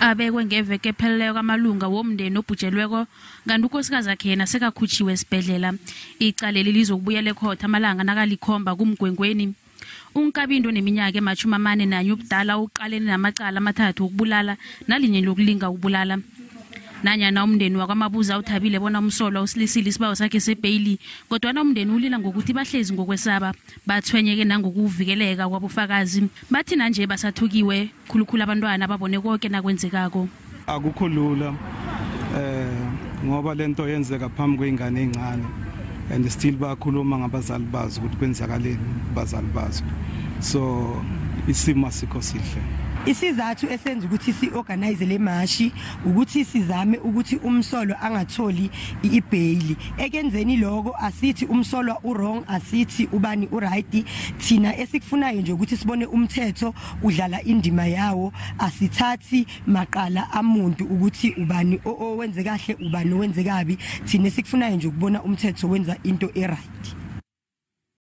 Abekwe ngeveke epheleleko amalunga womndeni obhujelweko, kanti unkosikazi akhe yena sekakhutshiwe esibhedlela. Icaleli lizokubuyela ekhotha amalanga nakalikhomba kuMgwengweni. UNkabinde oneminyaka ema-41 ubudala uqalene namacala amathathu wokubulala nalinye lokulinga ukubulala. Nanyana umndeni wakwaMabuza uthabile bona umsolwa usilisile isibawo sakhe sebheyili, kodwana umndeni ulila ngokuthi bahlezi ngokwesaba, bathwenyeke nangokuvikeleka kwabofakazi. Bathi nanje basathukiwe, khulukhulu abantwana babone konke nakwenzekako. Akukho lula ngoba lento yenzeka phambi kweingane ezincane, and still bakhuluma ngabazali bazo ukuthi kwenzakaleni bazali bazo, so isimo asikho sihle. Isizathu esenza ukuthi si-organize le mashi ukuthi sizame ukuthi umsolwa angatholi ibheyili. Ekenzeni lokho asithi umsolwa u-wrong, asithi ubani u-right. Thina esikufunayo nje ukuthi sibone umthetho udlala indima yawo. Asithathi maqala amuntu ukuthi ubani owenze kahle, ubani owenze kabi. Thina esikufunayo nje ukubona umthetho wenza into e-right.